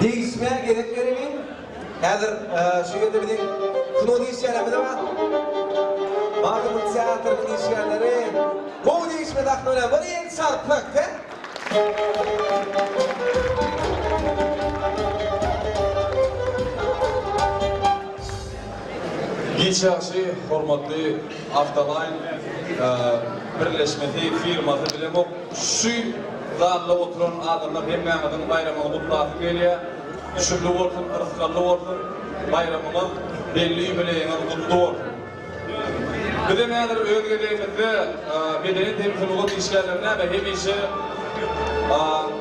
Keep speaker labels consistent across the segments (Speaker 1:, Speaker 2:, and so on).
Speaker 1: Degişmä gezek bereliň. Häzir şu ýerde biziň sungat işgärlerimiz bar. Magtymguly teatrynyň işgärleri gowy degişme sahna bilen bir el çarpsak, he?
Speaker 2: Giç ýagşy, hormatly Awtolaýn birleşmesi firmasy bilemok şu zalda oturan adamlar hemmäňiziň baýramyňyzy gutlasym gelýär. Düşümli bolsun, yrsgally bolsun, baýramyňyz, belli ýubileýiňiz gutly bolsun. Bizem häzir öz gezegimizde medeniýet hem sungat işgärleri näme hemişe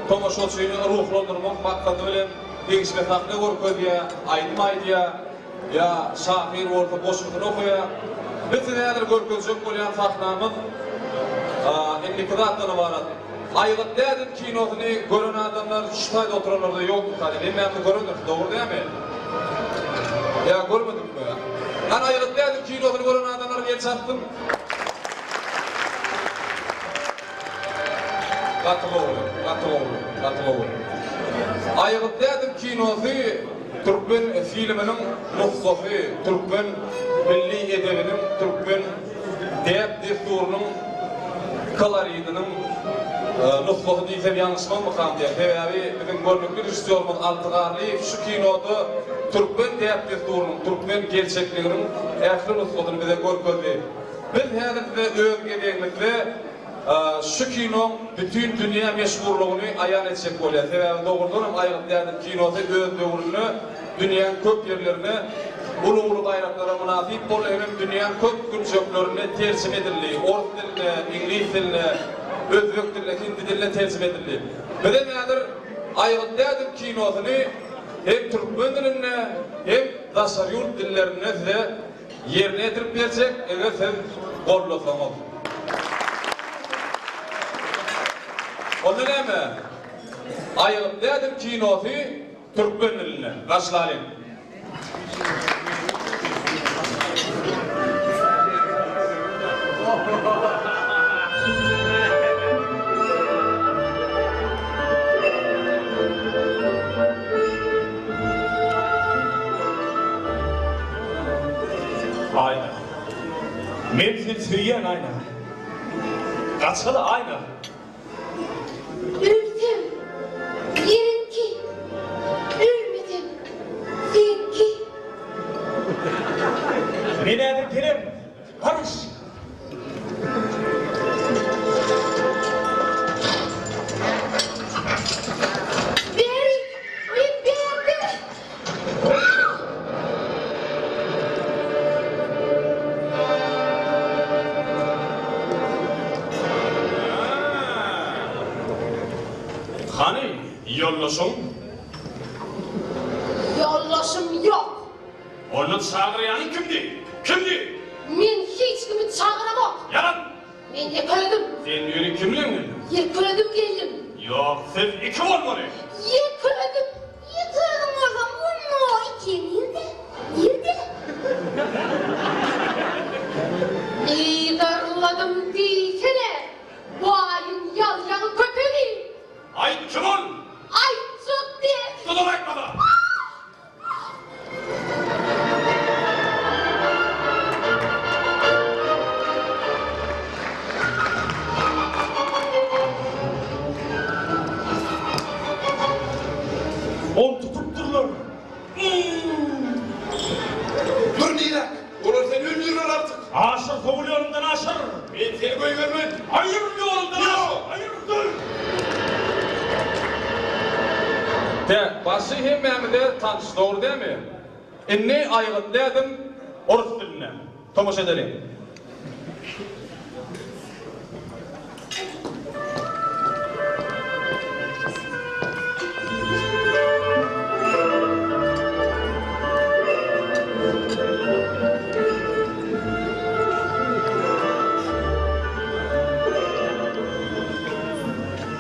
Speaker 2: tomaşaçyny ruhlandyrmak maksady bilen degişme sahna görkezýär, aýdym aýdýar. Ýa şahyr bolsa goşgusyny okaýar. Biz size häzir görkezjek bolýan sahnamyz indiki zatdan ybarat. Aýgyt dädem kinosyny gören adamlar şu taýda oturanlarda ýokmyka diýip. Hemmämiz görendiris, dogry dämi? Ýa görmedikmi? Hany Aýgyt dädem kinosyny gören adamlar el çarpsyn. Gaty gowy, gaty gowy, gaty gowy. Aýgyt dädem kinosy Türkmen filminiň nusgasy, türkmen milli edebiniň, türkmen däp-dessurynyň koloridiniň nusgasy diýsem ýalňyşmazmykam diýýän. Sebäbi biziň görnükli režissýorymyz Alty Garlyýew şu kinoda türkmen däp-dessurynyň, türkmen gerçekliginiň ähli nusgasyny bize görkezdi. Biz häzir size öz gezegimizde Şu kinoň bütin dünýä meşhurlygyny aýan etjek bolýar. Sebäbi dogrudan hem Aýgyt dädem kinosy öz döwründe dünýäň köp ýerlerinde uly-uly baýraklara mynasyp boldy hemem dünýäň köp künjeklerinde terjime edildi. Ors diline, iňlis diline, özbek diline, hindi diline terjime edildi. Bizem häzir Aýgyt dädem kinosyny hem türkmen dilinde hem daşary ýurt dillerinde size Ýerine ýetirip berjek, eger siz gollasaňyz. Onda näme? Aýgyt dädem kinosy türkmen dilinde. Başlalyň.
Speaker 3: Aýna. Men seni söýýän Aýna. Gaçaly Aýna.
Speaker 4: Ölsem, ýeriňki, ölmesem, seňki.
Speaker 3: Men häzir gelerin. Garaş.
Speaker 4: Beri, men bärde.
Speaker 3: Hany, ýoldaşyň?
Speaker 4: Ýoldaşym ýok.
Speaker 3: Onda çagyrýanyň kimdi? Kimdi?
Speaker 4: Men hiç kimi çagyramok.
Speaker 3: Ýalan!
Speaker 4: Men ýekeledim.
Speaker 3: Sen bu ýere kim bilen geldiň?
Speaker 4: Ýekeledim geldim.
Speaker 3: Ýok, siz iki bolmaly.
Speaker 4: Ýekeledim. Ýekeledim bolsam, onda iki nirde? Nirde? Yzarladym diýsene, baýyň ýalýagy köpegi.
Speaker 3: Aýt, kim ol?
Speaker 4: Aýtjak däl.
Speaker 3: Tutup aýtmasa! Ony tutupdyrlar.
Speaker 2: Dur nirek? Olar seni öldürerler artyk.
Speaker 3: Aşyr sowul ýolumdan aşyr.
Speaker 2: Men seni goýbermen.
Speaker 3: Aýryl ýolumdan aşyr. Aýryl dur.
Speaker 2: Tä, başy hemmämize tanyş, dogry dälmi? Indi aýgytly ädim orus diline. Tomaşa edeliň.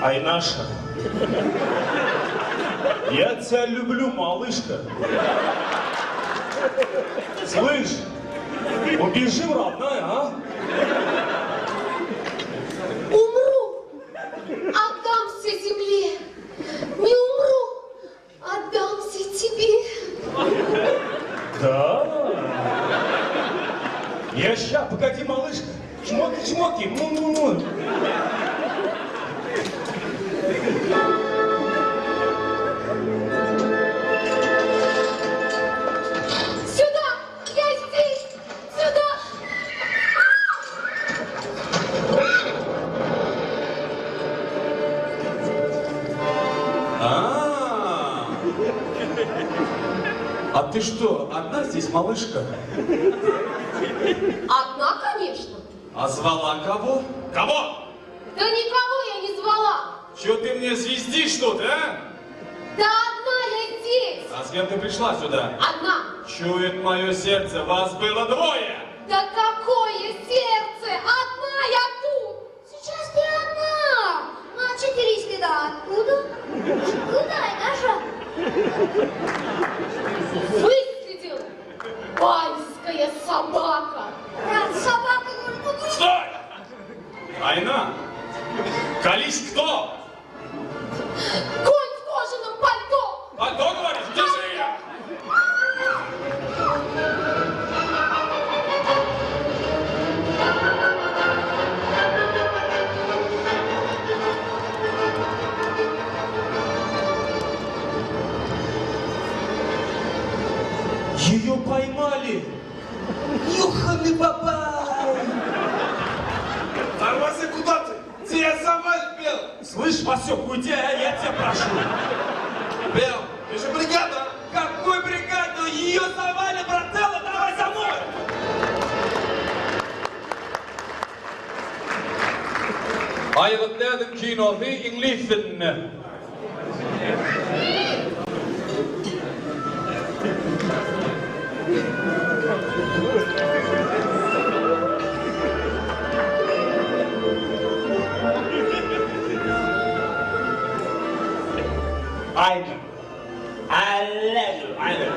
Speaker 3: Aýnaşa. Ýa tya lüblü, malyşka. Slyş, ubežim, rodnaya, a?
Speaker 4: Umru, otdamsya zemle, ne umru, otdamsya. тебе.
Speaker 3: Да. Я ща, погоди, малышка. Чмоки-чмоки, му-му-му.
Speaker 4: Сюда! Я здесь! Сюда!
Speaker 2: А, а ты что, одна здесь, малышка?
Speaker 4: Одна, конечно.
Speaker 2: А звала кого?
Speaker 3: Кого?
Speaker 4: Да никого я не звала.
Speaker 2: Че ты мне звездишь тут, а?
Speaker 4: Да одна я здесь.
Speaker 2: А с кем ты пришла сюда?
Speaker 4: Одна.
Speaker 2: Чует мое сердце, вас было двое!
Speaker 4: Да какое сердце! Одна я тут!
Speaker 5: Сейчас ты одна. А четыре следа откуда? Куда, Даша?
Speaker 4: Выследил байская собака.
Speaker 5: Брат, собака говорит, ну
Speaker 2: Стой! Айна! Колись кто?
Speaker 4: Конь в кожаном пальто.
Speaker 2: Пальто, говоришь? Держи ее!
Speaker 3: Ее поймали.
Speaker 1: Юханы бабай!
Speaker 2: Тормози, куда ты? Тебя завалит, Бел!
Speaker 3: Слышь, Васек, уйди, а я тебя прошу.
Speaker 2: Бел, ты же бригада!
Speaker 3: Какую бригаду? Ее завали, брателло, давай за мной!
Speaker 2: Aýgytly ädim kinosy iňlis dilinde.
Speaker 3: Aynen. I love you, Aynen.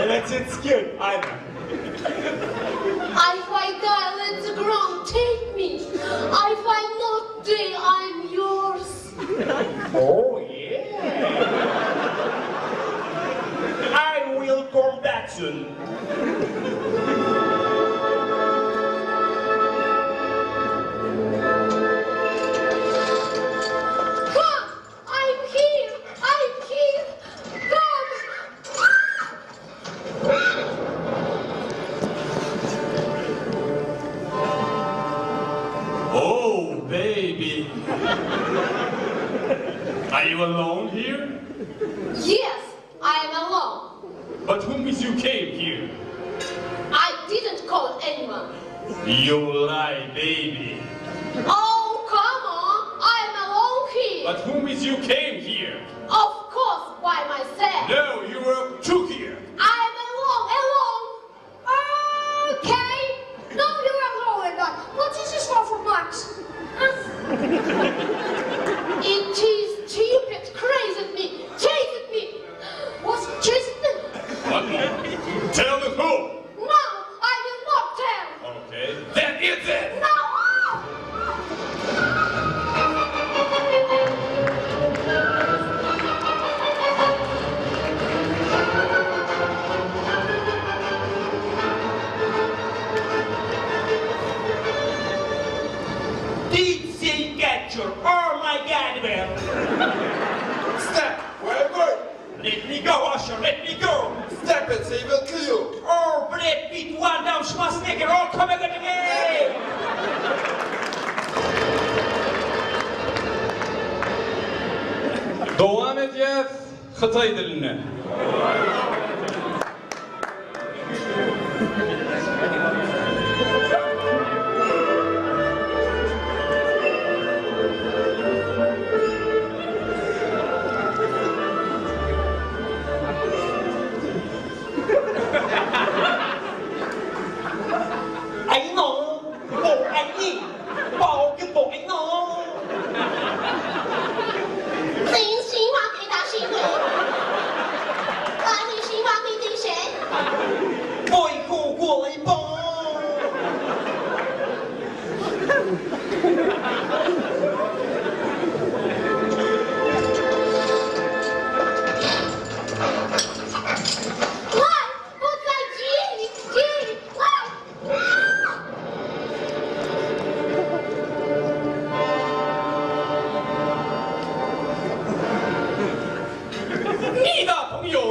Speaker 3: Let's get, Aynen.
Speaker 4: If I die, let the ground take me. If I not die, I'm yours.
Speaker 3: Oh, yeah. I will come back soon.
Speaker 4: Come! I'm here! I'm here! Come!
Speaker 3: Oh, baby. Are you alone here?
Speaker 4: Yes, I am alone.
Speaker 3: But whom is you came here?
Speaker 4: I didn't call anyone.
Speaker 3: You lie, baby.
Speaker 4: Oh, come on! I'm alone here.
Speaker 3: But whom is you came here?
Speaker 4: Of course, by myself.
Speaker 3: No, you were two here.
Speaker 4: I'm alone, alone.
Speaker 5: Okay. Now you are going on. What is this one for Max?
Speaker 4: It is stupid, crazy me, chasing me.
Speaker 5: What's chasing me?
Speaker 3: What more? Tell me who.
Speaker 4: No, I will not tell.
Speaker 3: Okay. Then it's it.
Speaker 4: No.
Speaker 6: Did they capture? Oh my God, man!
Speaker 2: Stop! Where are you going?
Speaker 6: Let me go, Usher, let me go!
Speaker 2: Stop it, they will kill you!
Speaker 6: Oh, Brad Pitt, Van Damme, Schwarzenegger, all coming again!
Speaker 2: Dowam edýäs Hytaý dilinde.
Speaker 6: I know, 我爱你，抱跟我爱侬。
Speaker 4: 真心话给大谁会？大谁谁？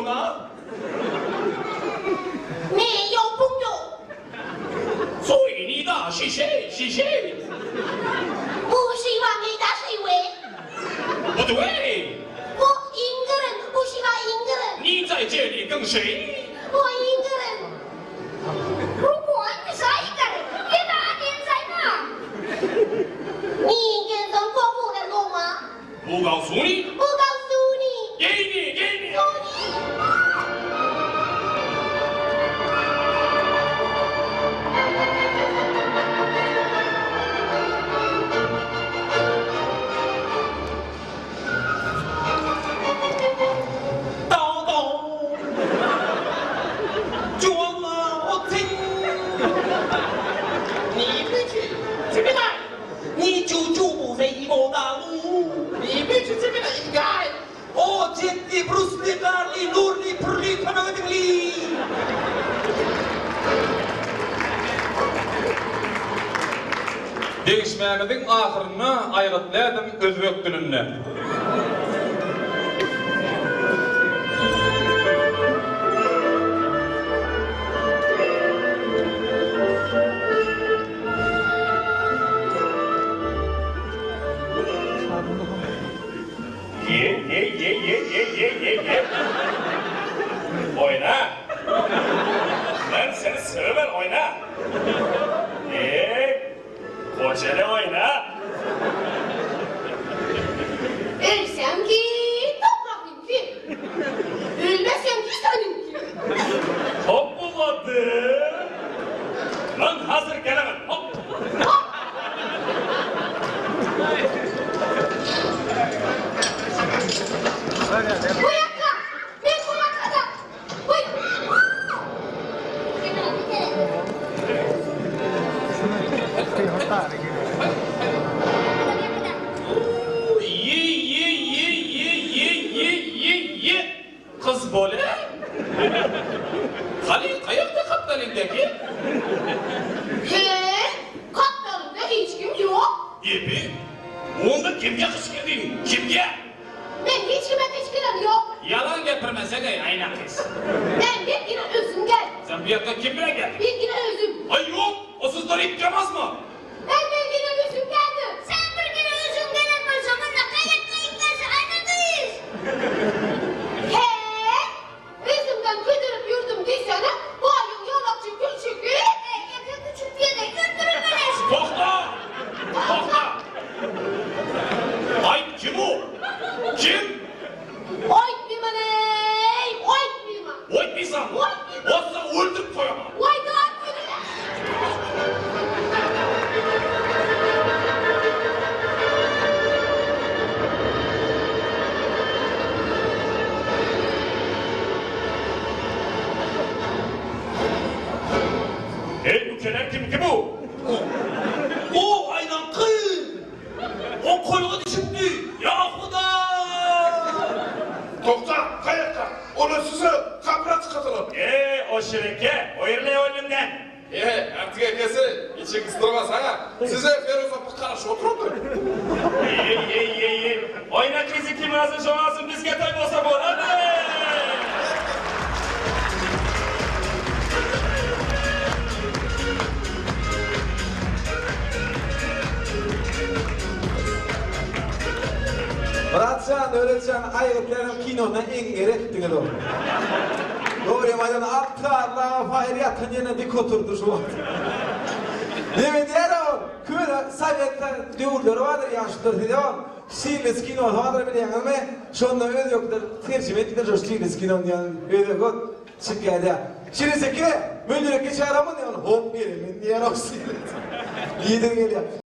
Speaker 3: Jona.
Speaker 4: 没有朋友。
Speaker 3: 所以你的是谁？是谁？
Speaker 4: 不喜欢你的是谁？
Speaker 3: 不对，
Speaker 4: 我一个人不喜欢一个人。
Speaker 3: 你在这里跟谁？
Speaker 4: 我一个人。如果你是一个人，你哪点在哪？你跟上国父的路吗？
Speaker 3: 不告诉你，
Speaker 4: 不告诉你。
Speaker 3: 给你，给你。
Speaker 4: 告诉你。
Speaker 6: 叨叨，叫我听，你别去这边来，你就就不在一个大路，你别去这边来应该。哦，杰里、布鲁斯利、咖喱、努力、普利，他们个经理。
Speaker 2: Degişmämiziň ahyrynda aýgytly ädim özbek dilinde.
Speaker 7: Ye, ye, ye, ye, ye, ye, ye, ye. Oýna. Men seni söwemen, oýna. Eý, Gojele oýna.
Speaker 4: Ölsem ki toprakınki. Ölmesem ki seninki.
Speaker 7: Hop bolady. Men hazir gelemen. Hop.
Speaker 4: Hop. Bu ýaka. Men bu ýakada. Buý.
Speaker 3: Ye, ye, ye, ye, ye, ye, ye, ye. Gyz bole.
Speaker 2: Haly gaýakda gapdalyňdaky?
Speaker 4: He, gapdalymda hiç kim ýok.
Speaker 3: Ebi, onda kimge gyşgyrdyň, kimge?
Speaker 4: Men hiç kime gyşgyram ýok.
Speaker 3: Ýalan gepirmesene, aýna gyz.
Speaker 4: Men bir gine özüm geldim.
Speaker 3: Sen bu ýakga kim bilen geldiň?
Speaker 4: Bir gine özüm.
Speaker 3: Aý ýok, o syzlar it ýamazmy?
Speaker 4: Men bir gine özüm geldim.
Speaker 5: Sen bir gine özüň gelen bolsaň, onda gaýakga itmesi aýna gyz.
Speaker 4: He, özümden köterip ýürdüm diýsene, baýyň ýolagçy küçügi.
Speaker 5: E, ýeke küçük diýene öldüribereş.
Speaker 3: Togta! Togta! Aýt, kim o? Kim?
Speaker 4: Aýtmaýman-eý, aýtmaýman.
Speaker 3: Aýtmaýsaňmy?
Speaker 4: Aýtmaýman.
Speaker 3: Bolsa öldürip goýaman.
Speaker 4: Aýdan gününe.
Speaker 7: Eý, bu gelen kimki bu?
Speaker 6: O aýnaňky. O kolga düşüpdi. Ýa Huda!
Speaker 8: Togta, gaýakga? Olar sizi gapyra çykardylar.
Speaker 7: Eý, o şireke, o ýerle önümden.
Speaker 2: Eý, Artyk ekesi, içiňi gysdyrmasana. Size Feruz apa garaşyp oturandyr.
Speaker 7: Eý, eý, eý, eý. Oýna gyzy kim alsyn, şo alsyn, bizge toý bolsa bolady.
Speaker 1: Myratjan, Döwletjan aýgytlaryň kinosyna eňňere etdiňiz ol. Dogrymy aýdan Artyk Faýr ýatan ýerine dik oturdy şu wagt. Neme diýer ol? Köne sowet döwürleri bardyr ýaşulular size ol Şirlis kinosy bardyr bilýäňizmi? Şonda özbekler terjime etdiler şo Şirlis kinony diýen özbek ot çykýar diýýär. Şirlis eke, men ýöne geçäramyn diýýär. Hop gelemen diýýär o Şirlis. Lider gelýär.